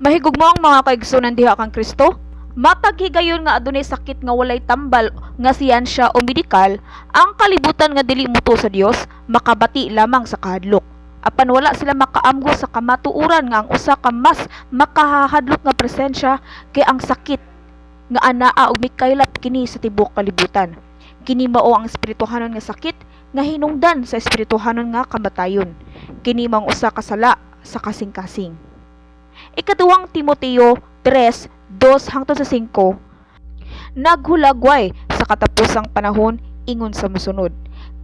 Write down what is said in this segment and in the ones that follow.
Mahigugmaong mga kaigsunan diha kang Kristo, matag higayon nga adunay sakit nga walay tambal nga siyansya o medikal, ang kalibutan nga dili mutuo sa Dios makabati lamang sa kahadlok. Apan wala sila makaamgo sa kamatuoran nga ang usa ka mas makahahadlok nga presensya kay ang sakit nga anaa ug mikaylap kini sa tibuok kalibutan. Kini mao ang espirituhanon nga sakit nga hinungdan sa espirituhanon nga kamatayon. Kini mao ang usa ka sala sa kasing-kasing. Ikaduhang Timoteo 3:2 hangtod sa 5 naghulagway sa katapusang panahon ingon sa mosunod.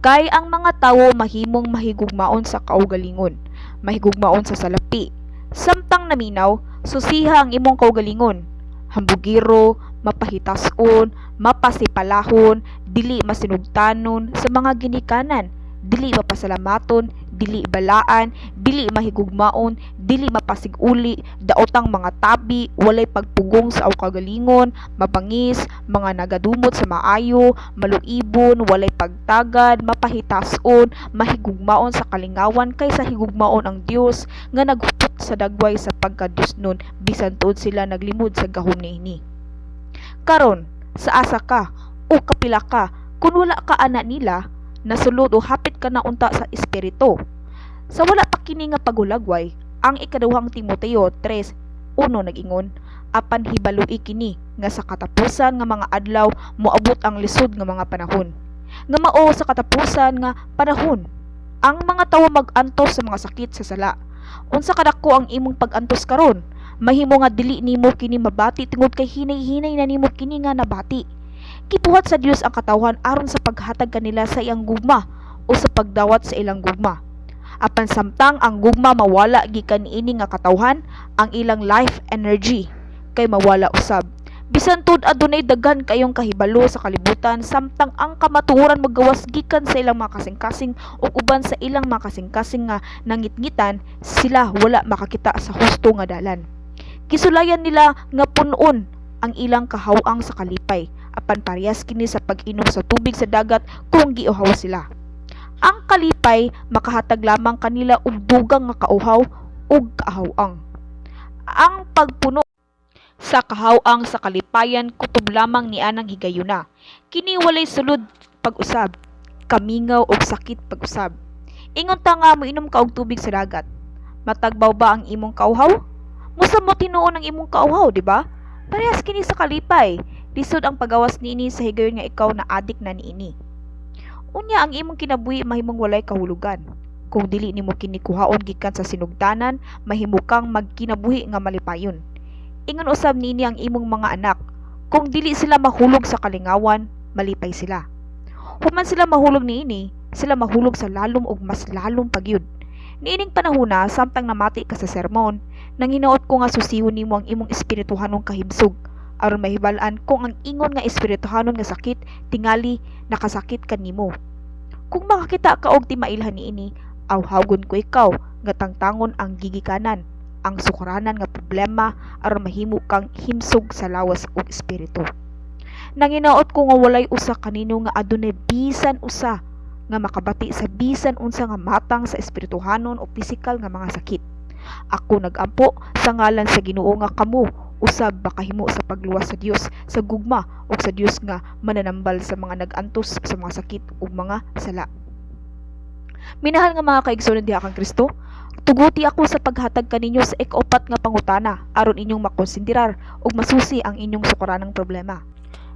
Kay ang mga tawo mahimong mahigugmaon sa kaugalingon, mahigugmaon sa salapi. Samtang naminaw, susiha ang imong kaugalingon. Hambugiro, mapahitason, mapasipalahon, dili masinugtanon sa mga ginikanan, dili mapasalamaton, dili balaan, dili mahigugmaon, dili mapasiguli, daotang mga tabi, walay pagpugong sa kaugalingon, mabangis, mga nagadumot sa maayo, maluibon, walay pagtagad, mapahitason, mahigugmaon sa kalingawan kaysa higugmaon ang Dios, nga naghupot sa dagway sa pagkadiosnon bisan tuod sila naglimod sa gahom niini. Karon, sa asa ka o kapila ka kun wala ka ana nila, nasulod o hapit ka na unta sa espiritu. Sa wala pa kini nga paghulagway, ang Ikaduhang Timoteo 3:1 nag-ingon, "Apan hibaloi kini nga sa katapusan nga mga adlaw moabot ang lisod nga mga panahon." Nga mao sa katapusan nga panahon, ang mga tawo mag-antos sa mga sakit sa sala. Unsa kadako ang imong pag-antos karon? Mahimo nga dili nimo kini mabati tungod kay hinay-hinay na nimo kini nga nabati. Gibuhat sa Dios ang katawhan aron sa paghatag kanila sa iyang gugma o sa pagdawat sa ilang gugma. Apan samtang ang gugma mawala gikan niini nga katawhan, ang ilang life energy kay mawala usab. Bisan tud adunay daghan kayong kahibalo sa kalibutan, samtang ang kamatuoran magawas gikan sa ilang mga kasing-kasing ug uban sa ilang mga kasing-kasing nga nangitngitan, sila wala makakita sa husto nga dalan. Gisulayan nila nga punon ang ilang kahawang sa kalipay, apan parehas kini sa pag-inom sa tubig sa dagat kung giuhaw sila. Ang kalipay makahatag lamang kanila og dugang nga kauhaw ug kahawang. Ang pagpuno sa kahawang sa kalipayan kutob lamang nianang higayuna. Kini walay sulod pag-usab, kamingaw og sakit pag-usab. Ingon ta nga moinom ka og tubig sa dagat. Matagbaw ba ang imong kauhaw? Musamot hinuon ang imong kauhaw, di ba? Parehas kini sa kalipay. Lisod ang pagawas niini sa higayon nga ikaw na adik na niini. Unya ang imong kinabuhi mahimong walay kahulugan. Kung dili nimo kini kuhaon gikan sa sinugdanan, mahimo kang magkinabuhi nga malipayon. Ingon usab niini ang imong mga anak. Kung dili sila mahulog sa kalingawan, malipay sila. Human sila mahulog niini, sila mahulog sa lalom ug mas lalom pa gyud. Niining panahona, samtang namati ka sa sermon, nanginaot ko nga susihon nimo ang imong espirituhanong kahimsog aron mahibal-an kung ang ingon nga espirituhanon nga sakit tingali nakasakit kanimo. Kung makakita ka og timailhan niini, awhawgon ko ikaw nga tangtangon ang gigikanan, ang sukaranan nga problema aron mahimo kang himsog sa lawas ug espiritu. Nanginaot ko nga walay usa kanino nga adunay bisan usa nga makabati sa bisan unsa nga matang sa espirituhanon o pisikal nga mga sakit. Ako nagampo sa ngalan sa Ginoo nga kamo usab makahimo sa pagluwas sa Dios sa gugma ug sa Dios nga mananambal sa mga nag-antos sa mga sakit ug mga sala. Minahal nga mga kaigsuonan diha kang Kristo, tuguti ako sa paghatag kaninyo sa ikaupat nga pangutana aron inyong makonsiderar ug masusi ang inyong sukaranang problema.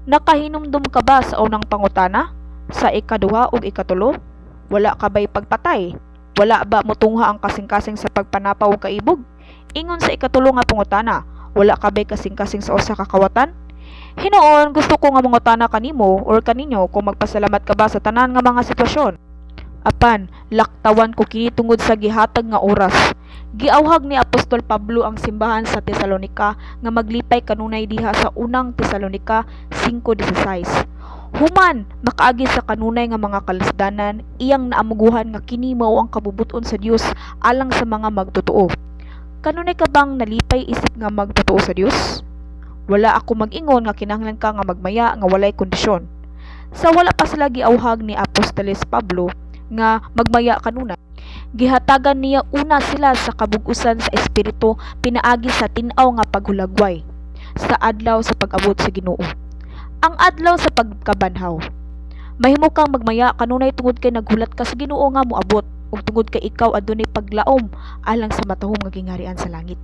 Nakahinumdum ka ba sa unang pangutana? Sa ikaduha ug ikatulo? Wala ka ba'y pagpatay? Wala ba mutungha ang kasing-kasing sa pagpanapaw ug kaibog? Ingon sa ikatulo nga pangutana, wala ka ba'y kasing-kasing sa usa ka kawatan? Hinuon, gusto ko nga mangutana kanimo or kaninyo kung magpasalamat ka ba sa tanan nga mga sitwasyon. Apan, laktawan ko kini tungod sa gihatag nga oras. Giawhag ni Apostol Pablo ang simbahan sa Tesalonika nga maglipay kanunay diha sa Unang Tesalonika 5:16. Human makaagi sa kanunay nga mga kalisdanan, iyang naamuguhan nga kini mao ang kabubut-on sa Dios alang sa mga magtotoo. Kanunay ka bang nalipay isip nga magtotoo sa Dios? Wala ako mag-ingon nga kinahanglan ka nga magmaya nga walay kondisyon. Sa wala pa sila giawhag ni Apostoles Pablo nga magmaya kanunay, Gihatagan niya una sila sa kabug-usan sa espiritu pinaagi sa tin-aw nga paghulagway sa adlaw sa pag-abot sa Ginoo. Ang adlaw sa pagkabanhaw. Mahimo kang magmaya kanunay tungod kay naghulat ka sa Ginoo nga moabot ug tungod kay ikaw adunay paglaom alang sa matahom nga gingharian sa langit.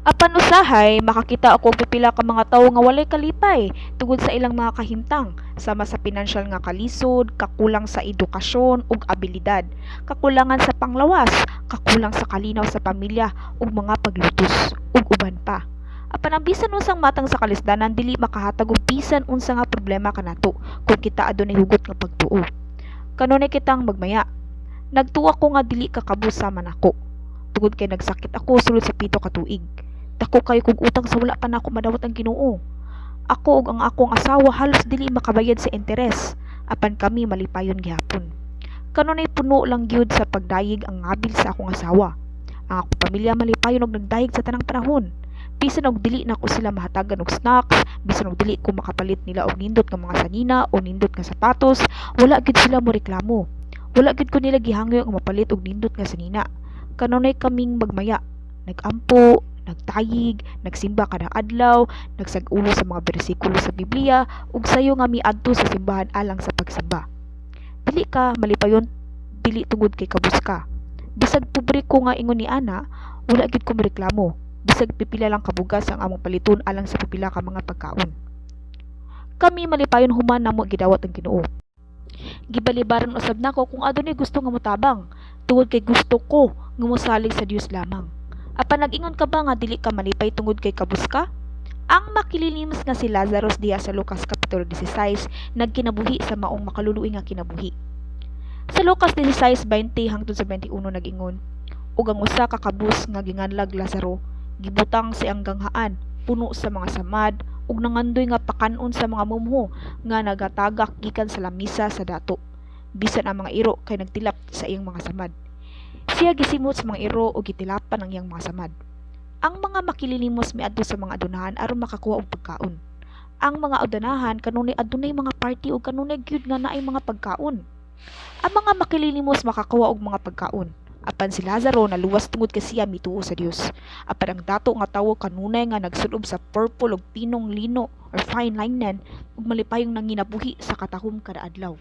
Apan usahay makakita ako og pipila ka mga tawo nga walay kalipay tungod sa ilang mga kahimtang sama sa pinansyal nga kalisod, kakulang sa edukasyon ug abilidad, kakulangan sa panglawas, kakulang sa kalinaw sa pamilya ug mga paglutos, ug uban pa. Apan ang bisan unsang matang sa kalisdanan dili makahatag og bisan unsa nga problema kanato kung kita adunay hugot nga pagtuo. Kanunay kitang magmaya. Nagtuo ako nga dili ka kabus sama nako. Tungod kay nagsakit ako sulod sa 7 ka tuig. Dako kaayo kog utang sa wala pa nako madawat ang Ginoo. Ako ug ang akong asawa halos dili makabayad sa interes, apan kami malipayon gihapon. Kanunay puno lang gyud sa pagdayeg ang ngabil sa akong asawa. Ang akong pamilya malipayon og nagdayeg sa tanang panahon. Bisan og dili nako sila mahatagan og snacks, bisan og dili ko makapalit nila og nindot nga mga sanina o nindot nga sapatos, wala gyud sila moreklamo. Wala gyud ko nila gihangyo nga mapalit og nindot nga sanina. Kanunay kaming magmaya, nagampo, nagtayig, nagsimba kada adlaw, nagsag-ulo sa mga bersikulo sa Biblia ug sayo nga miadto sa simbahan alang sa pagsimba. Dili ka malipayon dili tungod kay kabus ka. Bisag pobre ko nga ingon ni ana, wala gyud ko moreklamo. Bisag pipila lang kabugas ang among paliton alang sa pipila ka mga pagkaon. Kami malipayon human namo gidawat ang Ginoo. Gibalibaran usab nako kung adunay gusto nga motabang, tungod kay gusto ko nga mosalig sa Dios lamang. Apan nag-ingon ka ba nga dili ka malipay tungod kay kabus ka? Ang makililimos nga si Lazarus diha sa Lucas Kapitulo 16 nagkinabuhi sa maong makaluluoy nga kinabuhi. Sa Lucas 16:20 hangtod sa 21 nag-ingon, "Ug ang usa ka kabus nga ginganlag Lazaro gibutang sa iyang ganghaan puno sa mga samad ug nangandoy nga pakan-on sa mga mumho nga nagatagak gikan sa lamisa sa dato. Bisan ang mga iro kay nagtilap sa iyang mga samad. Siya gisimot sa mga iro ug gitilapan ang iyang mga samad." Ang mga makililimos miadto sa mga adunahan aron makakuha og pagkaon. Ang mga adunahan kanunay adunay mga party ug kanunay gyud nga naay mga pagkaon. Ang mga makililimos makakuha og mga pagkaon. Apan si Lazaro naluwas tungod kay siya mituo sa Dios. Apan ang dato nga tawo kanunay nga nagsulob sa purple ug pinong lino or fine linen ug malipayong nanginabuhi sa katahom kada adlaw.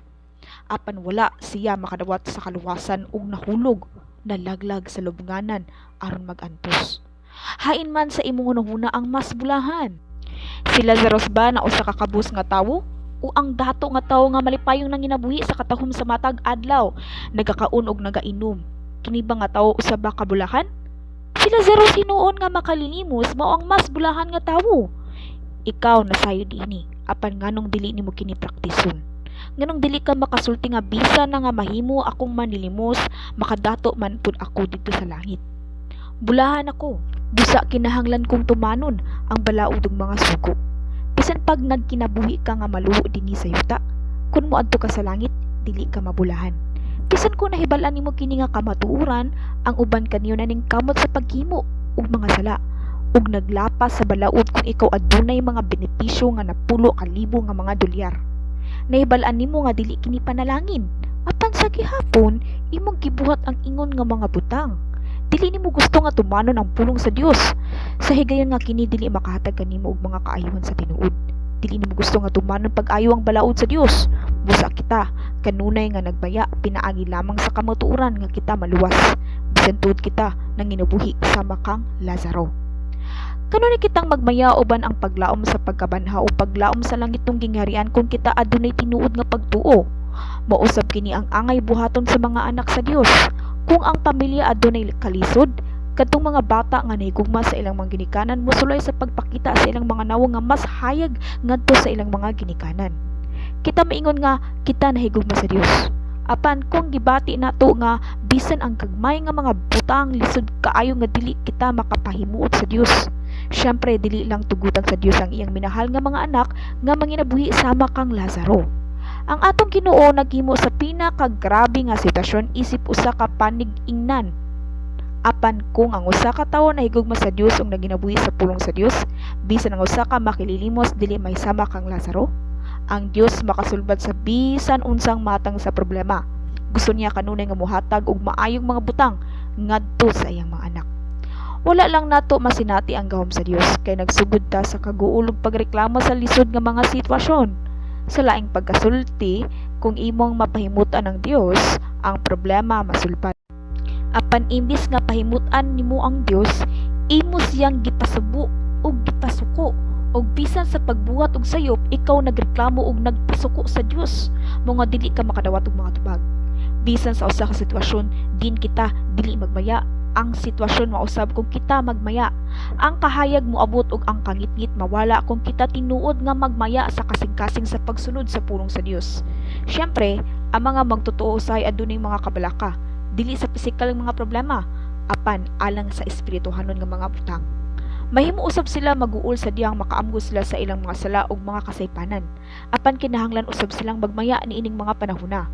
Apan wala siya makadawat sa kaluwasan ug nahulog, nalaglag sa lubnganan aron magantos. Hain man sa imong hunahuna ang mas bulahan? Si Lazarus ba na usa ka kabus nga tawo o ang dato nga tawo nga malipayong nanginabuhi sa katahom sa matag adlaw, nagakaon og nagainom? Kini ba nga tawo usa ba ka bulahan? Si Lazarus hinuon nga makalilimos mao ang mas bulahan nga tawo. Ikaw nasayod ini, apan nganong dili nimo kini praktison? Nganong dili ka makasulti nga bisa na nga mahimo akong manilimos, makadato man pud ako didto sa langit? Bulahan ako, busa kinahanglan kong tumanon ang balaod ug mga sugo. Bisan pag nagkinabuhi ka nga maluho dinhi sa yuta, kun moadto ka sa langit, dili ka mabulahan. Bisan kung nahibal-an nimo kini nga kamatuoran, ang uban kaniyo naningkamot sa paghimo og mga sala ug naglapas sa balaod kung ikaw adunay mga benepisyo nga napulo ka libo nga mga dolyar. Nahibal-an nimo nga dili kini panalangin, apan sa gihapon imong gibuhat ang ingon nga mga butang. Dili nimo gusto nga tumanon ang pulong sa Dios sa higayon nga kini dili makahatag kanimo og mga kaayuhan sa tinuod. Dili nimo gusto nga tumanon pag-ayo ang balaod sa Dios. Busa kita kanunay nga nagmaya pinaagi lamang sa kamatuoran nga kita maluwas, bisan tuod kita nanginabuhi sama kang Lazaro. Kanunay kitang magmaya uban ang paglaom sa pagkabanhaw o paglaom sa langitnong gingharian kung kita adunay tinuod nga pagtuo. Mausab kini ang angay buhaton sa mga anak sa Dios. Kung ang pamilya adunay kalisod, kadtong mga bata nga nahigugma sa ilang mga ginikanan mosulay sa pagpakita sa ilang mga nawong nga mas hayag ngadto sa ilang mga ginikanan. Kita maingon nga kita nahigugma sa Dios. Apan kung gibati nato nga bisan ang gagmay nga mga butang lisod kaayo nga dili kita makapahimuot sa Dios. Syempre dili lang tugutan sa Dios ang iyang minahal nga mga anak nga manginabuhi sama kang Lazaro. Ang atong Ginoo naghimo sa pinakagrabe nga sitwasyon isip usa ka panig-ingnan. Apan kung ang usa ka tawo nahigugma sa Dios ug naginabuhi sa pulong sa Dios, bisan ang usa ka makililimos dili mahisama kang Lazaro, ang Dios makasulbad sa bisan unsang matang sa problema. Gusto niya kanunay nga mohatag og maayong mga butang ngadto sa iyang mga anak. Wala lang nato masinati ang gahom sa Dios kay nagsugod ta sa kaguol ug pagreklamo sa lisod nga mga sitwasyon. Sa laing pagkasulti, kung imong mapahimutan ang Dios, ang problema masulbad. Apan imbis nga pahimutan nimo ang Dios, imo siyang gipasubo ug gipasuko, ug bisan sa pagbuhat og sayop, ikaw nagreklamo ug nagpasuko sa Dios mao nga dili ka makadawat og mga tubag. Bisan sa usa ka sitwasyon din kita dili magmaya, ang sitwasyon mausab kung kita magmaya. Ang kahayag moabot ug ang kangitngit mawala kung kita tinuod nga magmaya sa kasing-kasing sa pagsunod sa pulong sa Dios. Syempre, ang mga magtotoo usahay adunay mga kabalaka, dili sa pisikal nga mga problema, apan alang sa espirituhanon nga mga butang. Mahimo usab sila maguol sa diyang makaamgo sila sa ilang mga sala ug mga kasaypanan. Apan kinahanglan usab silang magmaya niining mga panahona.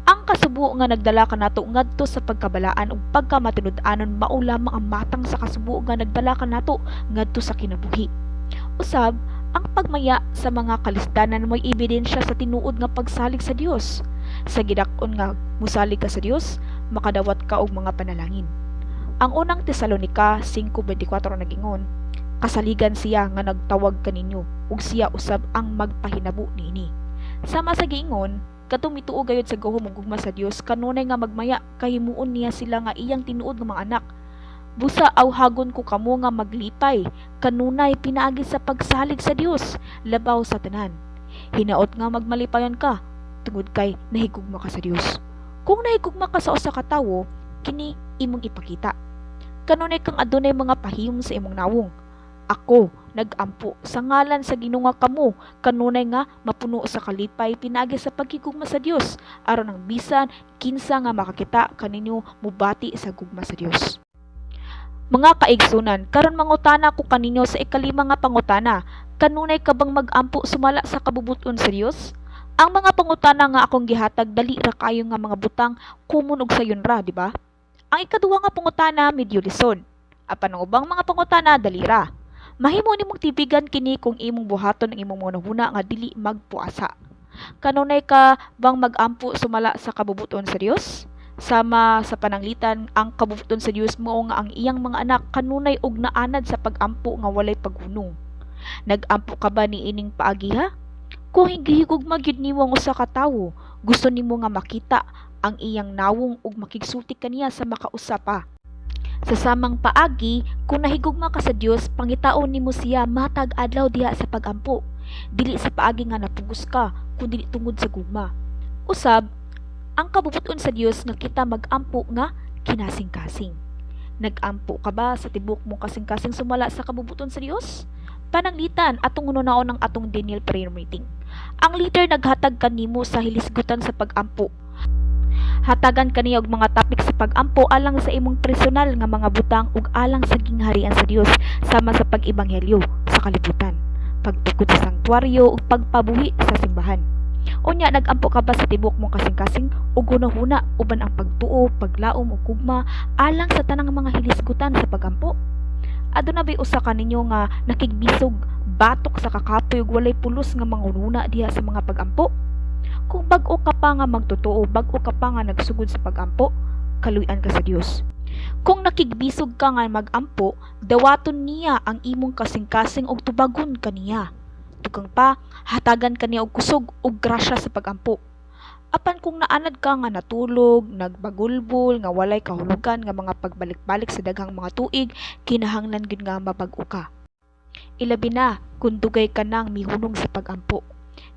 Ang kasubo nga nagdala kanato ngadto sa pagkabalaan ug pagkamatinud-anon mao lamang ang matang sa kasubo nga nagdala kanato ngadto sa kinabuhi. Usab, ang pagmaya sa mga kalisdanan mo'y ebidensya sa tinuod nga pagsalig sa Dios. Sa gidak-on nga musalig ka sa Dios, makadawat ka og mga panalangin. Ang Unang Tesalonika 5:24 nagingon, "Kasaligan siya nga nagtawag kaninyo ug siya usab ang magpahinabo niini." Sama sa giingon, katong mituo gayud sa gahom ug gugma sa Dios kanunay nga magmaya kay himuon niya sila nga iyang tinuod nga mga anak. "Busa awhagon ko kamo nga maglipay kanunay pinaagi sa pagsalig sa Dios labaw sa tanan." Hinaot nga magmalipayon ka tungod kay nahigugma ka sa Dios. Kung nahigugma ka sa usa ka tawo, kini imong ipakita. Kanunay kang adunay mga pahiyom sa imong nawong. Ako nagampo sa ngalan sa Ginoo nga kamo kanunay nga mapuno sa kalipay pinaagi sa paghigugma sa Dios, aron ang bisan kinsa nga makakita kaninyo mubati sa gugma sa Dios. Mga kaigsunan, karon mangutana ko kaninyo sa ikalima nga pangutana. Kanunay ka bang magampo sumala sa kabubuton sa Dios? Ang mga pangutana nga akong gihatag dali ra kayo nga mga butang, common ug sayon ra, di ba? Ang ikaduha nga pangutana medyo lisod. Apan ang ubang mga pangutana dali ra. Mahimo nimong tibigan kini kung imong buhaton ang imong hunahuna nga dili magpuasa. Kanunay ka bang magampo sumala sa kabubuton sa Dios? Sama sa pananglitan, ang kabubuton sa Dios mao nga ang iyang mga anak kanunay og naanad sa pagampo nga walay paghunong. Nagampo ka ba niining paagiha? Kung gihigugma gyud nimo ang usa ka tawo, gusto nimo nga makita ang iyang nawong ug makigsulti kaniya sa makausa pa. Sa samang paagi, kung nahigugma ka sa Dios, pangitaon nimo siya matag adlaw diha sa pagampo. Dili sa paagi nga napugos ka, kundi tungod sa gugma. Usab, ang kabubuton sa Dios nga kita magampo nga kinasing-kasing. Nagampo ka ba sa tibok mong kasing-kasing sumala sa kabubuton sa Dios? Pananglitan, atong hunahunaon ang atong Daniel prayer meeting. Ang leader naghatag kanimo sa hilisgutan sa pagampo. Hatagan kaniya og mga topic sa pagampo alang sa imong personal nga mga butang ug alang sa gingharian sa Dios sama sa pag-ebanghelyo sa kalibutan, pagtukod sa sanktuaryo ug pagpabuhi sa simbahan. Unya, nagampo ka ba sa tibok mong kasing-kasing ug hunahuna uban ang pagtuo, paglaom ug gugma alang sa tanang mga hilisgutan sa pagampo? Aduna bay usa ka ninyo nga nakigbisog batok sa kakapoy ug walay pulos nga mga hunahuna diha sa mga pagampo? Kung bag-o ka pa nga magtotoo, bag-o ka pa nga nagsugod sa pagampo, kaluy-an ka sa Dios. Kung nakigbisog ka nga magampo, dawaton niya ang imong kasing-kasing ug tubagon kaniya. Dugang pa, hatagan kaniya og kusog ug grasya sa pagampo. Apan kung naanad ka nga natulog, nagbagulbol, nga walay kahulugan nga mga pagbalik-balik sa daghang mga tuig, kinahanglan gyud nga mabag-o ka. Ilabi na kung dugay ka nang mihunong sa pagampo.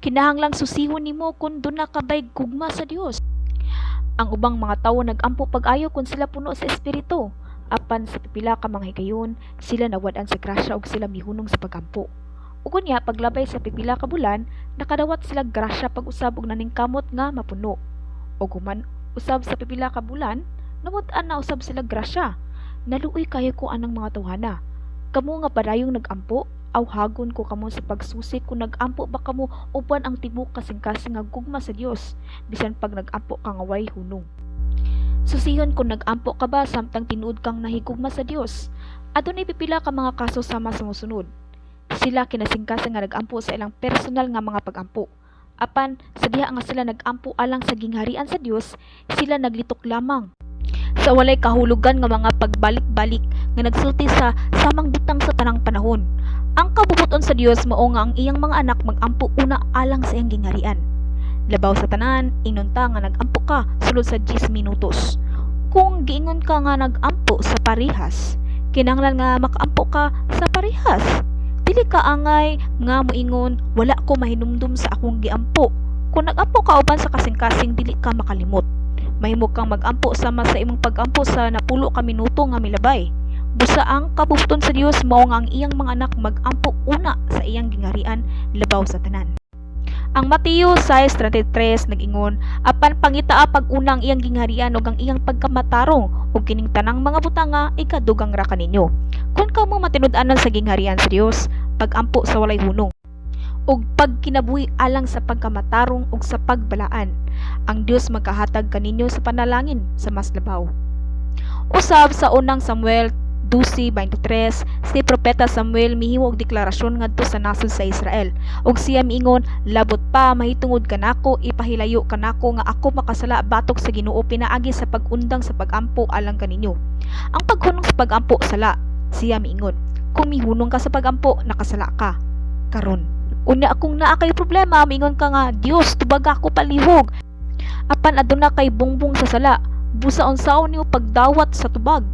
Kinahanglang susihon nimo kung duna ka bay gugma sa Dios. Ang ubang mga tawo nagampo pag-ayo kung sila puno sa espiritu. Apan sa pipila ka mga higayon, sila nawad-an sa grasya ug sila mihunong sa pagampo. Ug unya paglabay sa pipila ka bulan, nakadawat sila grasya pag-usab ug naningkamot nga mapuno. Ug human usab sa pipila ka bulan, nawad-an na usab sila grasya. Naluoy kayo ko anang mga tawhana. Kamo nga padayong nagampo, awhagon ko kamo sa pagsusi kung nagampo ba kamo uban ang tibok kasing-kasing nga gugma sa Dios, bisan pag nagampo ka nga way hunong. Susihon kung nagampo ka ba samtang tinuod kang nahigugma sa Dios. Adunay pipila ka mga kaso sama sa mosunod. Sila kinasingkasing nga nagampo sa ilang personal nga mga pagampo. Apan sa diha nga sila nag-ampo alang sa gingharian sa Dios, sila naglitok lamang sa walay kahulugan nga mga pagbalik-balik nga nagsulti sa samang butang sa tanang panahon. Ang kabubut-on sa Dios mao nga ang iyang mga anak mag-ampo una alang sa iyang gingharian. Labaw sa tanan, ingnon ta nga nag-ampo ka sulod sa 10 minutos. Kung giingon ka nga nag-ampo sa parehas, kinahanglan nga makaampo ka sa parehas. Dili ka angay nga moingon, "Wala ko mahinumdum sa akong giampo." Kung nag-ampo ka uban sa kasing-kasing, dili ka makalimot. Mahimo kang mag-ampo sama sa imong pag-ampo sa napulo ka minuto nga milabay. Busa ang kabubut-on sa Dios mao nga ang iyang mga anak mag-ampo una sa iyang gingharian labaw sa tanan. Ang Mateo 6:33 nag-ingon, "Apan pangitaa pag-una ang iyang gingharian ug ang iyang pagkamatarong, ug kining tanang mga butanga ikadugang ra kaninyo." Kung kamo matinud-anon sa gingharian sa Dios, pag-ampo sa walay hunong ug pagkinabuhi alang sa pagkamatarong ug sa pagbalaan, ang Dios magkahatag kaninyo sa panalangin sa mas labaw. Usab sa Unang Samuel 12:23, si Propeta Samuel mihimo og deklarasyon ngadto sa nasod sa Israel. Ug siya miingon, "Labot pa mahitungod kanako, ipahilayo kanako nga ako makasala batok sa Ginoo pinaagi sa pag-undang sa pag-ampo alang kaninyo. Ang paghunong sa pag-ampo sala," siya miingon. "Kung mihunong ka sa pag-ampo, nakasala ka karon." Unya kung naa kay problema, miingon ka nga, "Dios, tubaga ako palihog." Apan aduna kay bungbong sa sala. Busa unsaon nimo pagdawat sa tubag?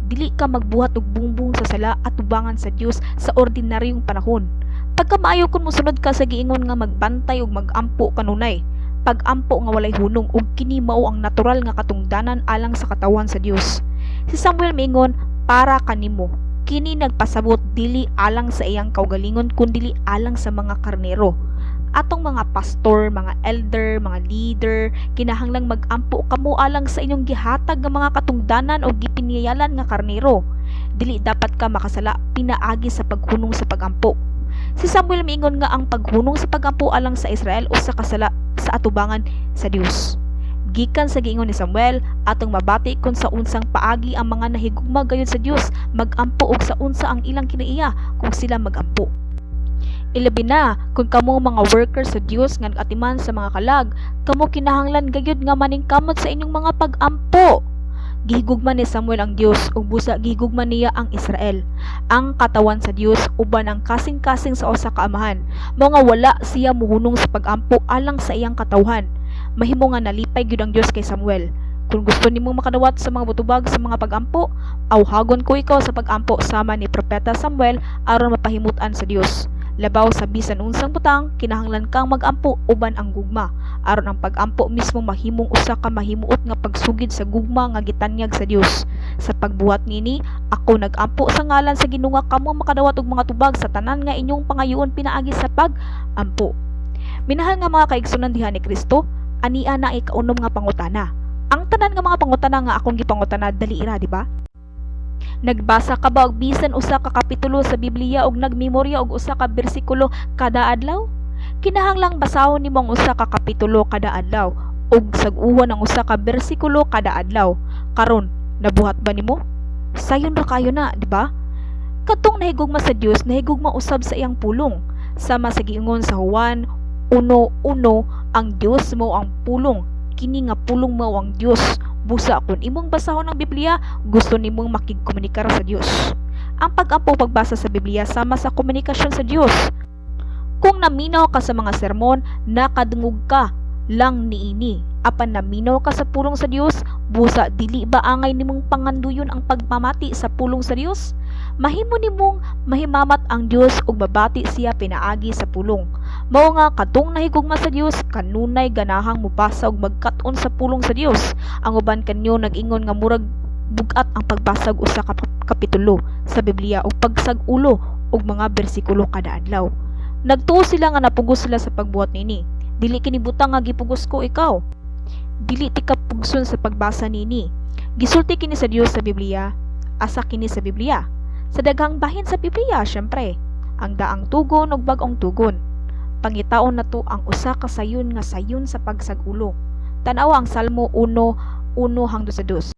Dili ka magbuhat og bungbong sa sala atubangan sa Dios sa ordinaryong panahon. Pagkamaayo kung mosunod ka sa giingon nga magbantay ug magampo kanunay. Pag-ampo nga walay hunong ug kini mao ang natural nga katungdanan alang sa katawhan sa Dios. Si Samuel miingon, "Para kanimo." Kini nagpasabot dili alang sa iyang kaugalingon kundili alang sa mga karnero. Atong mga pastor, mga elder, mga leader, kinahanglang mag-ampo kamo alang sa inyong gihatag nga mga katungdanan o gipiniyalan nga karnero. Dili dapat ka makasala pinaagi sa paghunong sa pagampo. Si Samuel miingon nga ang paghunong sa pagampo alang sa Israel usa ka sala sa atubangan sa Dios. Gikan sa giingon ni Samuel, atong mabati kung sa unsang paagi ang mga nahigugma gayud sa Dios magampo ug sa unsa ang ilang kinaiya kung sila magampo. Ilabi na kung kamo mga worker sa Dios nga nag-atiman sa mga kalag, kamo kinahanglan gayud nga maningkamot sa inyong mga pag-ampo. Gihigugma ni Samuel ang Dios ug busa gihigugma niya ang Israel. Ang katawan sa Dios uban ang kasing-kasing sa usa ka amahan. Mao nga wala siya muhunong sa pag-ampo alang sa iyang katawhan. Mahimo nga nalipay gyud ang Dios kay Samuel. Kung gusto nimong makadawat sa mga butubag sa mga pag-ampo, awhagon ko ikaw sa pag-ampo sama ni Propeta Samuel aron mapahimut-an sa Dios. Labaw sa bisan unsang butang, kinahanglan kang mag-ampo uban ang gugma aron ang pag-ampo mismo mahimong usa ka mahimuot nga pagsugid sa gugma nga gitanyag sa Dios. Sa pagbuhat niini, ako nag-ampo sa ngalan sa Ginoo nga kamo makadawat og mga tubag sa tanan nga inyong pangayoon pinaagi sa pag-ampo. Minahal nga mga kaigsunan diha ni Kristo, ania na ikaunom nga pangutana. Ang tanan nga mga pangutana nga akong gipangutana dali ra, di ba? Nagbasa ka ba og bisan usa ka kapitulo sa Biblia og nagmemorya og usa ka bersikulo kada adlaw? Kinahanglang basahon nimo ang usa ka kapitulo kada adlaw ug sag-uhon ang usa ka bersikulo kada adlaw. Karon, nabuhat ba nimo? Sayon ra kayo na, di ba? Kadtong nahigugma sa Dios, nahigugma usab sa iyang pulong. Sama sa giingon sa Juan 1:1, "Ang Dios mao ang pulong. Kini nga pulong mao ang Dios." Busa kung imong basahon ang Biblia, gusto nimong makigkomunikar sa Dios. Ang pag-ampo, pagbasa sa Biblia sama sa komunikasyon sa Dios. Kung naminaw ka sa mga sermon, nakadungog ka lang niini. Apan naminaw ka sa pulong sa Dios, busa dili ba angay nimong panganduyon ang pagpamati sa pulong sa Dios? Mahimo nimong mahimamat ang Dios ug mabati siya pinaagi sa pulong. Mao nga kadtong nahigugma sa Dios kanunay ganahang mobasa ug magkat-on sa pulong sa Dios. Ang uban kanyo nag-ingon nga murag bug-at ang pagbasa og usa ka kapitulo sa Biblia ug pagsag-ulo og mga bersikulo kada adlaw. Nagtuo sila nga napugos sila sa pagbuhat niini. Dili kini butang nga gipugos ko ikaw. Dili tika pugson sa pagbasa niini. Gisulti kini sa Dios sa Biblia. Asa kini sa Biblia? Sa daghang bahin sa Biblia, syempre. Ang daang tugon ug bag-ong tugon. Pangitaon nato ang usa ka sayon nga sayon sa pagsag-ulo. Tan-awa ang Salmo 1:1 hangtod sa 2.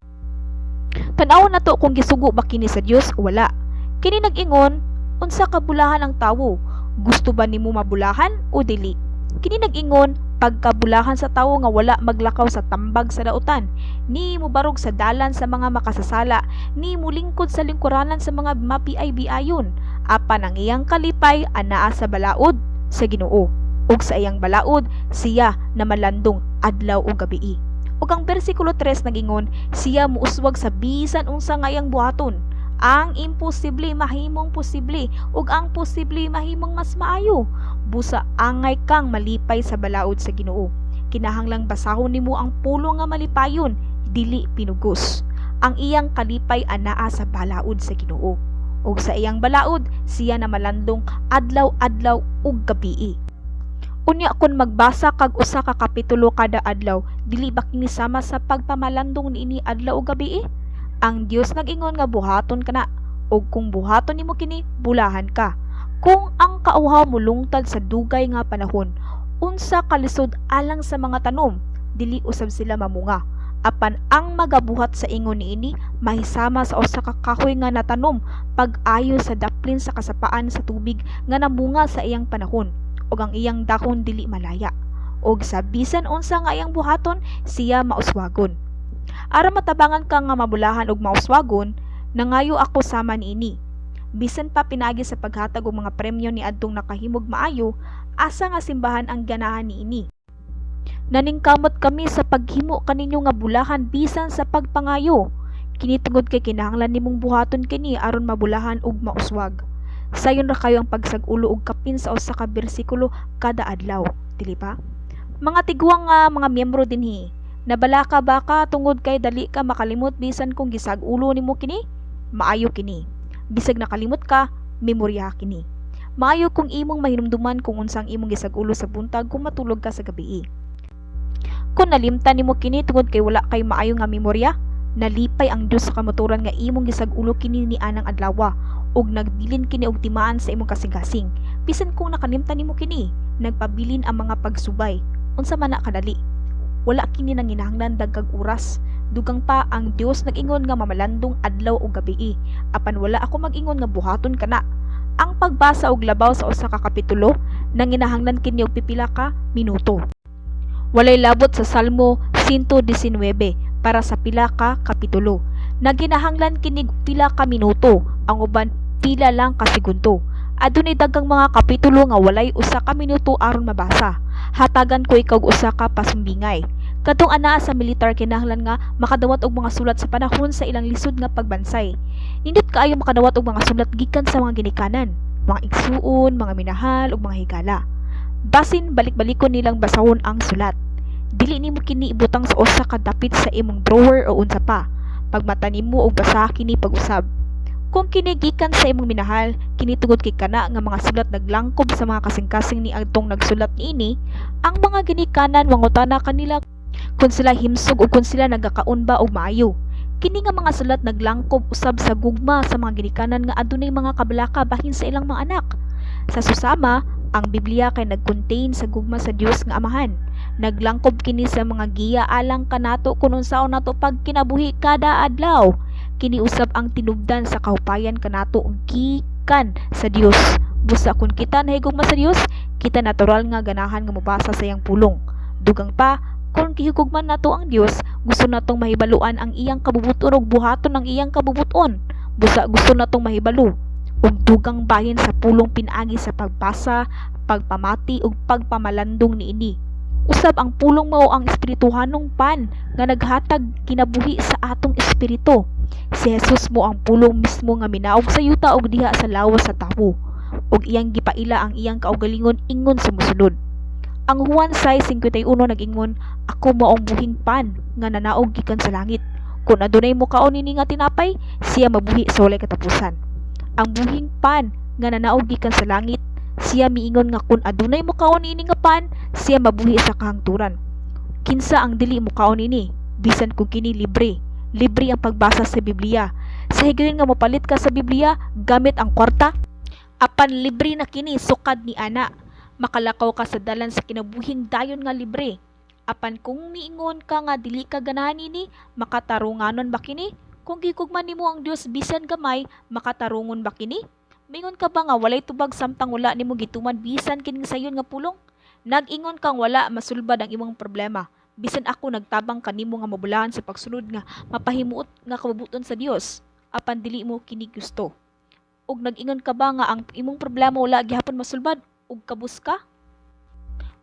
Tan-awon nato kung gisugo ba kini sa Dios o wala. Kini nag-ingon, "Unsa ka bulahan ang tawo? Gusto ba nimo mabulahan o dili?" Kini nag-ingon pagkabulahan sa tawo nga wala maglakaw sa tambag sa dautan, ni mubarog sa dalan sa mga makasasala, ni mulingkod sa lingkuranan sa mga mabiay-biayon. Apan ang iyang kalipay anaa sa balaod sa Ginoo, ug sa iyang balaod siya na malandong adlaw ug gabii. Ug ang bersikulo 3 nag-ingon, siya muuswag sa bisan unsa nga iyang buhaton. Ang imposible mahimong posible ug ang posible mahimong mas maayo. Busa angay kang malipay sa balaod sa Ginoo. Kinahanglang basahon nimo ang pulong nga malipayon, dili pinugos. Ang iyang kalipay anaa sa balaod sa Ginoo. Ug sa iyang balaod siya na malandong adlaw-adlaw ug gabii. Unya kun magbasa kag usa ka kapitulo kada adlaw, dili ba kini sama sa pagpamalandong niini adlaw ug gabii? Ang Dios nag-ingon nga buhaton kana, ug kung buhaton nimo kini, bulahan ka. Kung ang kauhaw molungtad sa dugay nga panahon, unsa kalisod alang sa mga tanom, dili usab sila mamunga. Apan ang magabuhat sa ingon niini mahisama sa usa ka kahoy nga natanom pag-ayo sa daplin sa kasapaan sa tubig nga namunga sa iyang panahon, ug ang iyang dahon dili malaya. Ug sa bisan unsa nga iyang buhaton, siya mauswagon. Aron matabangan ka nga mabulahan ug mauswagon, nangayo ako sama niini. Bisan pa pinaagi sa paghatag og mga premyo ni adtong nakahimog maayo, asa nga simbahan ang ganahan niini? Naningkamot kami sa paghimo kaninyo nga bulahan bisan sa pagpangayo. Kini tungod kay kinahanglan nimong buhaton kini aron mabulahan ug mauswag. Sayon ra kayo ang pagsag-ulo og kapin sa usa ka bersikulo kada adlaw, dili ba? Mga tiguang nga mga miyembro dinhi, nabalaka ba ka tungod kay dali ka makalimot bisan kung gisag-ulo nimo kini? Maayo kini. Bisag nakalimot ka, memorya kini. Maayo kung imong mahinumduman kung unsang imong gisag-ulo sa buntag kung matulog ka sa gabii. Kung nalimtan nimo kini tungod kay wala kay maayo nga memorya, nalipay ang Dios sa kamatuoran nga imong gisag-ulo kini ni anang adlawa ug nagbilin kini og timaan sa imong kasing-kasing. Bisan kung nakalimtan nimo kini, nagpabilin ang mga pagsubay. Unsa man na kadali? Wala kini nanginahanglan dagkag oras. Dugang pa, ang Dios nag-ingon nga mamalandong adlaw ug gabii. Apan wala ako mag-ingon nga buhaton kana. Ang pagbasa og labaw sa usa ka kapitulo nanginahanglan kini og pipila ka minuto. Walay labot sa Salmo 119 para sa pila ka kapitulo. Naginahanglan kini pila ka minuto, ang uban pila lang ka segundo. Adunay daghang mga kapitulo nga walay usa ka minuto aron mabasa. Hatagan ko ikaw og usa ka pasumbingay. Kadtong anaa sa militar kinahanglan nga makadawat og mga sulat sa panahon sa ilang lisod nga pagbansay. Nindot kaayo makadawat og mga sulat gikan sa mga ginikanan, mga igsuon, mga minahal ug mga higala. Basin balik-balikon nilang basahon ang sulat. Dili nimo kini ibutang sa usa ka dapit sa imong drawer o unsa pa. Pagmata nimo og basa kini pag-usab. Kung kini gikan sa imong minahal, kini tungod kay kana nga mga sulat naglangkob sa mga kasing-kasing ni adtong nagsulat niini. Ang mga ginikanan mangutana kanila kung sila himsog o kung sila nagakaon ba og maayo. Kini nga mga sulat naglangkob usab sa gugma sa mga ginikanan nga adunay mga kabalaka bahin sa ilang mga anak. Sa susama, ang Biblia kay nag-contain sa gugma sa Dios nga Amahan. Naglangkob kini sa mga giya alang kanato kung unsaon nato pagkinabuhi kada adlaw. Kini usab ang tinubdan sa kahupayan kanato gikan sa Dios. Busa kung kita nahigugma sa Dios, kita natural nga ganahan nga mobasa sa iyang pulong. Dugang pa, kung gihigugma nato ang Dios, gusto natong mahibaluan ang iyang kabubuton ug buhaton ang iyang kabubuton. Busa gusto natong mahibalo ug dugang bahin sa pulong pinaagi sa pagbasa, pagpamati ug pagpamalandong niini. Usab ang pulong mao ang espirituhanong pan nga naghatag kinabuhi sa atong espiritu. Si Jesus mao ang pulong mismo nga minaog sa yuta ug diha sa lawas sa tawo, ug iyang gipaila ang iyang kaugalingon ingon sa mosunod. Ang Juan 6:51 nag-ingon, "Ako mao ang buhing pan nga nanaog gikan sa langit. Kung adunay mokaon nini nga tinapay, siya mabuhi sa walay katapusan." Ang buhing pan nga nanaog gikan sa langit, siya miingon nga kung adunay mokaon niini nga pan, siya mabuhi sa kahangturan. Kinsa ang dili mokaon nini, bisan kung kini libre? Libre ang pagbasa sa Biblia. Sa higayon nga mopalit ka sa Biblia gamit ang kwarta, apan libre na kini sukad ni ana. Makalakaw ka sa dalan sa kinabuhing dayon nga libre. Apan kung miingon ka nga dili ka ganahan nini, makatarunganon ba kini? Kung gihigugma nimo ang Dios bisan gamay, makatarungon ba kini? Mingon ka ba nga walay tubag samtang wala nimo gituman bisan kining sayon nga pulong? Nag-ingon kang wala masulbad ang imong problema. Bisan ako nagtabang kanimo nga mabulahan sa pagsunod nga mapahimuot nga kabubut-on sa Dios, apan dili mo kini gusto. Ug nag-ingon ka ba nga ang imong problema wala gihapon masulbad ug kabus ka?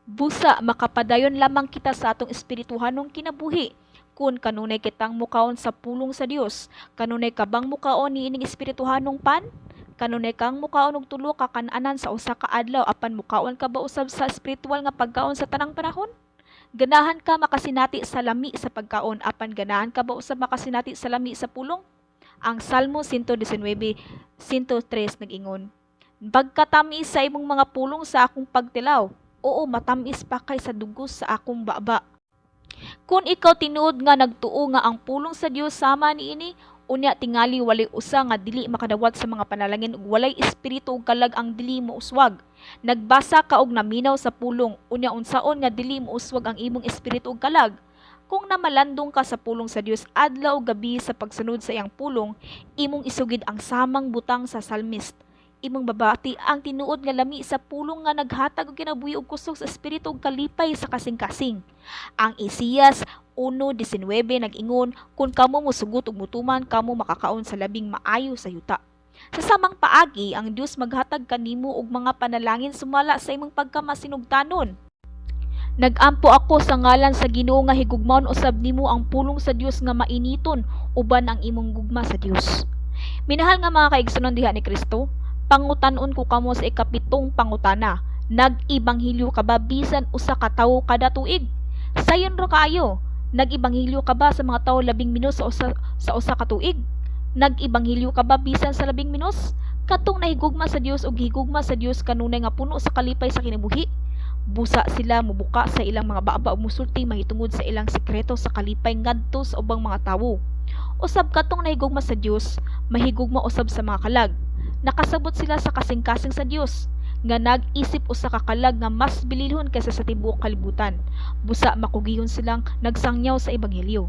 Busa makapadayon lamang kita sa atong espirituhanong kinabuhi kun kanunay kitang mukaon sa pulong sa Dios. Kanunay ka bang mukaon niining espirituhanong pan? Kanunay kang mukaon og tulo ka kan-anan sa usa ka adlaw, apan mukaon ka ba usab sa espiritual nga pagkaon sa tanang panahon? Ganahan ka makasinati sa lami sa pagkaon, apan ganahan ka ba usab makasinati sa lami sa pulong? Ang Salmo 119:103 nag-ingon, "Pagkatamis sa imong mga pulong sa akong pagtilaw, oo, matamis pa kaysa dugos sa akong baba." Kung ikaw tinuod nga nagtuo nga ang pulong sa Dios sama niini, unya tingali walay usa nga dili makadawat sa mga panalangin ug walay espiritu ug kalag ang dili mouswag. Nagbasa ka og naminaw sa pulong, unya unsaon nga dili mouswag ang imong espiritu ug kalag? Kung namalandong ka sa pulong sa Dios adlaw ug gabi sa pagsunod sa iyang pulong, imong isugid ang samang butang sa psalmist. Imong babati ang tinuod nga lami sa pulong nga naghatag og kinabuhi ug kusog sa espiritu ug kalipay sa kasing-kasing. Ang Isaias 1:19 nag-ingon, "Kung kamo mosugot ug mutuman, kamo makakaon sa labing maayo sa yuta." Sa samang paagi, ang Dios maghatag kanimo og mga panalangin sumala sa imong pagkamasinugtanon. Nag-ampo ako sa ngalan sa Ginoo nga higugmaon usab nimo ang pulong sa Dios nga mainiton uban ang imong gugma sa Dios. Minahal nga mga kaigsuonan diha ni Kristo, pangutan-on ko kamo sa ikapitong pangutana. Nag-ibanghilyo ka ba bisan usa ka tawo kada tuig? Sayon ra kaayo. Nag-ibanghilyo ka ba sa mga tawo 10 sa usa ka tuig? Nag-ibanghilyo ka ba bisan sa 10 minus? Katong nahigugma sa Dios ug gihigugma sa Dios kanunay nga puno sa kalipay sa kinabuhi. Busa sila mubuka sa ilang mga baba ug musulti mahitungod sa ilang sekreto sa kalipay ngadto sa ubang mga tawo. Usab katong nahigugma sa Dios, mahigugma usab sa mga kalag. Nakasabot sila sa kasing-kasing sa Dios nga nag-isip usa ka kalag nga mas bililhon kaysa sa tibuok kalibutan. Busa makugihon silang nagsangyaw sa ebanghelyo.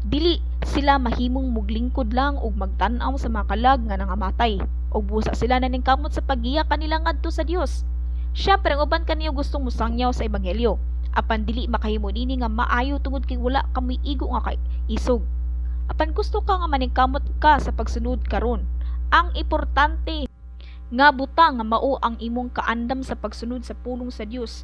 Dili sila mahimong muglingkod lang ug magtan-aw sa mga kalag nga nangamatay, ug busa sila naningkamot sa paggiya kanila ngadto sa Dios. Syempre, ang uban kaniyo gustong mosangyaw sa ebanghelyo, apan dili makahimo nini nga maayo tungod kay wala kamoy igo nga kay isog. Apan gusto ka nga maningkamot ka sa pagsunod karon. Ang importante nga butang nga mao ang imong kaandam sa pagsunod sa pulong sa Dios,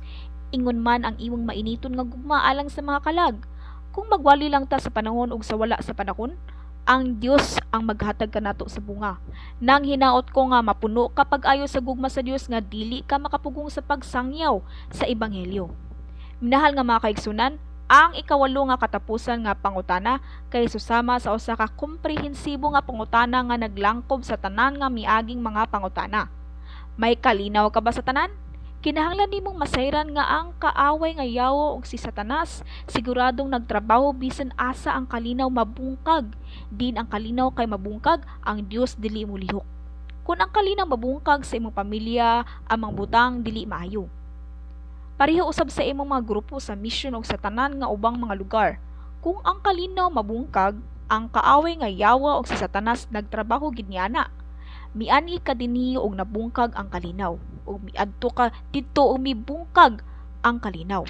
ingon man ang imong mainiton nga gugma alang sa mga kalag. Kung magwali lang ta sa panahon ug sa wala sa panahon, ang Dios ang maghatag kanato sa bunga. Nang hinaot ko nga mapuno ka pag-ayo sa gugma sa Dios nga dili ka makapugong sa pagsangyaw sa ebanghelyo. Minahal nga mga kaigsunan, ang ikawalo nga katapusan nga pangutana kay susama sa usa ka komprehensibo nga pangutana nga naglangkob sa tanan nga miaging mga pangutana. May kalinaw ka ba sa tanan? Kinahanglan nimong masayran nga ang kaaway nga yawo ug si Satanas siguradong nagtrabaho bisan asa ang kalinaw mabungkag. Din ang kalinaw kay mabungkag, ang Dios dili molihok. Kung ang kalinaw mabungkag sa imong pamilya, ang mga butang dili maayo. Pareho usab sa imong mga grupo sa misyon ug sa tanan nga ubang mga lugar. Kung ang kalinaw mabungkag, ang kaaway nga yawa ug si Satanas nagtrabaho gid niana. Miani ka dinhi ug nabungkag ang kalinaw, ug miadto ka didto ug mibungkag ang kalinaw.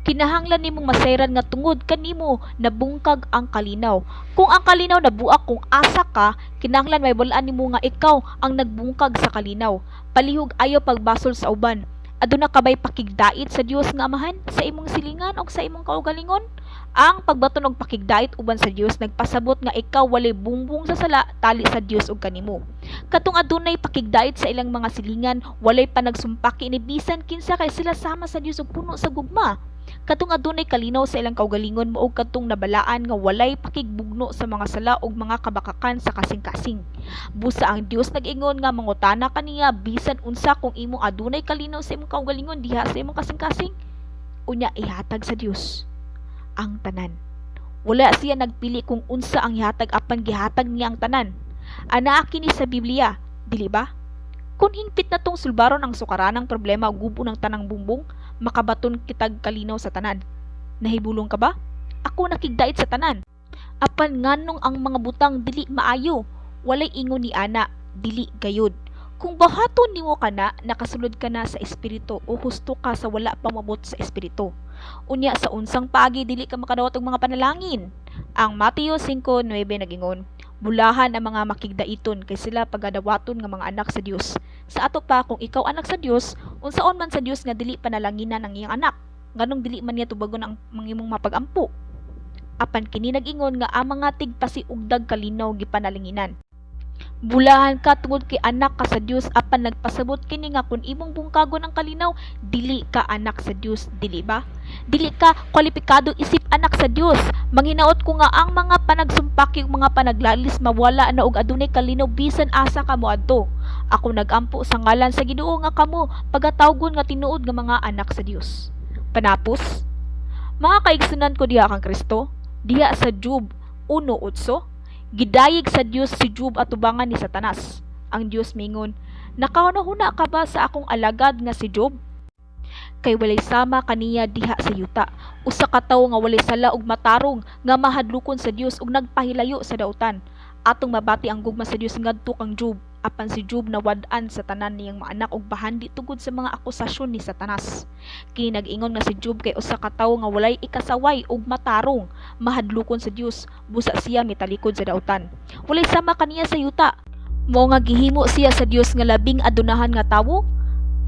Kinahanglan nimong masayran nga tungod kanimo nabungkag ang kalinaw. Kung ang kalinaw nabuak kung asa ka, kinahanglan mahibal-an nimo nga ikaw ang nagbungkag sa kalinaw. Palihog ayaw pagbasol sa uban. Aduna ka bay pakigdait sa Dios nga Amahan sa imong silingan og sa imong kaugalingon? Ang pagbaton og pakigdait uban sa Dios nagpasabot nga ikaw walay bungbong sa sala tali sa Dios ug kanimo. Katong adunay pakigdait sa ilang mga silingan, walay panagsumpaki ni bisan kinsa kay sila sama sa Dios ug puno sa gugma. Katong adunay kalinaw sa ilang kaugalingon mao kadtong nabalaan nga walay pakigbugno sa mga sala ug mga kabakakan sa kasing-kasing. Busa ang Dios nag-ingon nga mangutana kaniya bisan unsa kung imong adunay kalinaw sa imong kaugalingon diha sa imong kasing-kasing. Unya ihatag sa Dios ang tanan. Wala siya nagpili kung unsa ang ihatag, apan gihatag niya ang tanan. Anaa kini sa Biblia, dili ba? Kung hingpit na tong sulbaron ang sukaranang problema ug gubo ng tanang bumbong, makabaton kitag kalinaw sa tanan. Nahibulong ka ba? Ako nakigdait sa tanan. Apan nganong ang mga butang dili maayo? Walay ingon ni ana, dili gayud. Kung buhaton nimo kana, nakasulod ka na sa espiritu o husto ka sa wala pa moabot sa espiritu. Unya sa unsang paagi dili ka makadawat og mga panalangin? Ang Mateo 5:9 nagingon, "Bulahan ang mga makigdaiton kay sila pagadawaton nga mga anak sa Dios." Sa ato pa, kung ikaw anak sa Dios, unsaon man sa Dios nga dili panalanginan ang iyang anak? Nganong dili man niya tubagon ang mga imong mapagampo? Apan kini nag-ingon nga ang mga tigpasiugdag kalinaw gipanalanginan. Bulahan ka tungod kay anak ka sa Dios, apan nagpasabot kini nga kun imong bungkagon ang kalinaw, dili ka anak sa Dios, dili ba? Dili ka kwalipikado isip anak sa Dios. Manghinaot ko nga ang mga panagsumpaki ug mga panaglalis mawala na og adunay kalinaw bisan asa ka moadto. Ako nagampo sa ngalan sa Ginoo nga kamo pagatawgon nga tinuod nga mga anak sa Dios. Panapos, mga kaigsunan ko diha kang Kristo, diha sa Job 1:8, gidayeg sa Dios si Job atubangan ni Satanas. Ang Dios mingon, "Nakahuna-huna ka ba sa akong alagad nga si Job? Kay walay sama kaniya diha sa yuta. Usa ka tawo nga walay sala ug matarong nga mahadlokon sa Dios ug nagpahilayo sa dautan." Atong mabati ang gugma sa Dios ngadto kang Job, apan si Job nawad-an sa tanan niyang mga anak ug bahandi tungod sa mga akusasyon ni Satanas. Kini nag-ingon nga si Job kay usa ka tawo nga walay ikasaway ug matarong, mahadlokon sa Dios, busa siya mitalikod sa dautan. Walay sama kaniya sa yuta. Mao nga gihimo siya sa Dios nga labing adunahan nga tawo.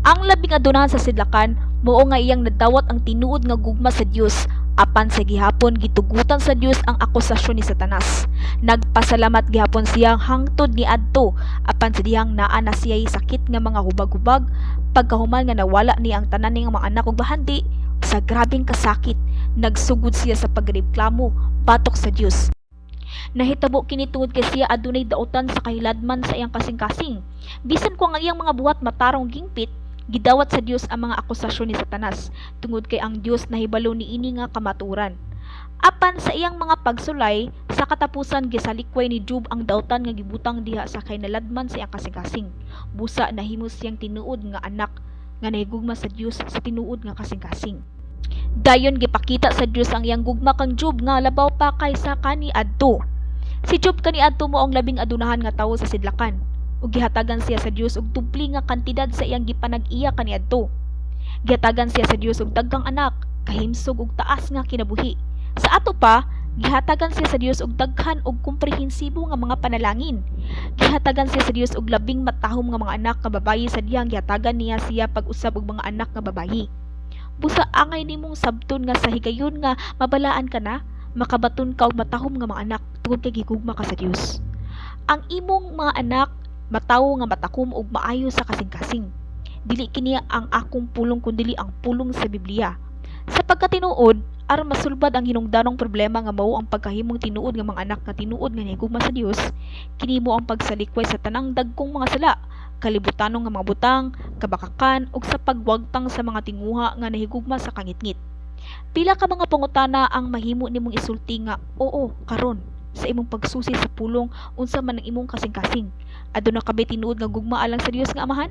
Ang labing adunahan sa sidlakan mao nga iyang nadawat ang tinuod nga gugma sa Dios, apan sa gihapon gitugutan sa Dios ang akusasyon ni Satanas. Nagpasalamat gihapon siya hangtod niadto, apan sa dihang naa na siya'y sakit nga mga hubag-hubag pagkahuman nga nawala niya ang tanan niyang mga anak ug bahandi, sa grabeng kasakit nagsugod siya sa pagreklamo batok sa Dios. Nahitabo kini tungod kay siya adunay dautan sa kahiladman sa iyang kasing-kasing. Bisan kung ang iyang mga buhat matarong gingpit, gidawat sa Dios ang mga akusasyon ni Satanas tungod kay ang Dios nahibalo niini nga kamatuoran. Apan sa iyang mga pagsulay, sa katapusan gisalikway ni Job ang dautan nga gibutang diha sa kahinaladman sa iyang kasing-kasing. Busa nahimo siyang tinuod nga anak nga nahigugma sa Dios sa tinuod nga kasing-kasing. Dayon gipakita sa Dios ang iyang gugma kang Job nga labaw pa kaysa kaniadto. Si Job kaniadto mao ang labing adunahan nga tawo sa sidlakan, ug gihatagan siya sa Dios og doble nga kantidad sa iyang gipanag-iya kaniadto. Gihatagan siya sa Dios og daghang anak, kahimsog ug taas nga kinabuhi. Sa ato pa, gihatagan siya sa Dios og daghan og komprehensibo nga mga panalangin. Gihatagan siya sa Dios og labing matahom nga mga anak nga babayi sa dihang gihatagan niya siya pag-usab og mga anak nga babayi. Busa angay nimong sabton nga sa higayon nga mabalaan ka na, makabaton ka og matahom nga mga anak tungod kay gigugma ka sa Dios. Ang imong mga anak matawo nga matakom og maayo sa kasing-kasing. Dili kini ang akong pulong kundili ang pulong sa Biblia. Sa pagkatinuod, aron masulbad ang hinungdanong problema nga mao ang pagkahimong tinuod nga mga anak nga tinuod nga nahigugma sa Dios, kini mao ang pagsalikway sa tanang dagkong mga sala, kalibutanon nga mga butang, kabakakan ug sa pagwagtang sa mga tinguha nga nahigugma sa kangitngit. Pila ka mga pangutana ang mahimo nimong isulti nga oo karon sa imong pagsusi sa pulong unsa man ang imong kasing-kasing? Aduna ka bay tinuod nga gugma alang sa Dios nga Amahan?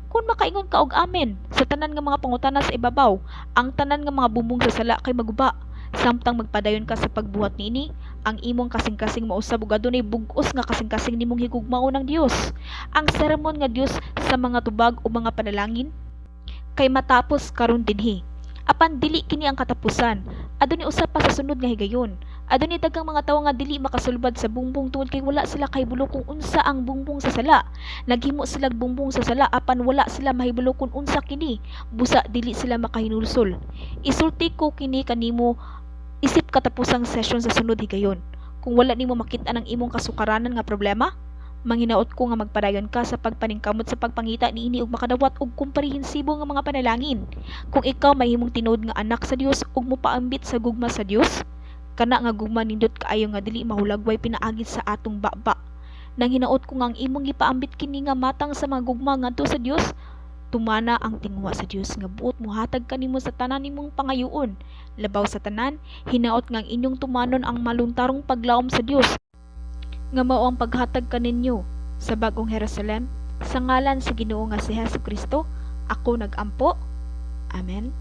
Kung makaingon ka og amen sa tanan nga mga pangutana sa ibabaw, ang tanan nga mga bumbong sa sala kay maguba. Samtang magpadayon ka sa pagbuhat niini, ang imong kasing-kasing mausab ug adunay bug-os nga kasing-kasing nimong higugmaon ang Dios. Ang sermon nga Dios sa mga tubag o mga panalangin kay matapos karon dinhi. Apan dili kini ang katapusan. Adunay usa pa sa sunod nga higayon. Adunay daghang mga tawo nga dili makasulbad sa bungbong tungod kay wala sila kahibalo kung unsa ang bungbong sa sala. Naghimo sila bungbong sa sala apan wala sila mahibalo kung unsa kini. Busa dili sila makahinulsol. Isulti ko kini kanimo isip katapusang session sa sunod higayon. Kung wala nimo makit-an ang imong kasukaranan nga problema, manghinaot ko nga magpadayon ka sa pagpaningkamot sa pagpangita niini ug makadawat og komprehensibo nga mga panalangin. Kung ikaw mahimong tinuod nga anak sa Dios ug mopaambit sa gugma sa Dios, kana nga gugma nindot kaayo nga dili mahulagway pinaagi sa atong baba. Nang hinaot ko nga ang imong gipaambit kini nga matang sa mga gugma ngadto sa Dios, tumana ang tinguha sa Dios nga buot mohatag kanimo sa tanan nimong pangayoon. Labaw sa tanan, hinaot nga ang inyong tumanon ang maluntarong paglaom sa Dios nga mao ang paghatag kaninyo sa bagong Jerusalem sa ngalan sa Ginoo nga si Hesus Kristo. Ako nagampo. Amen.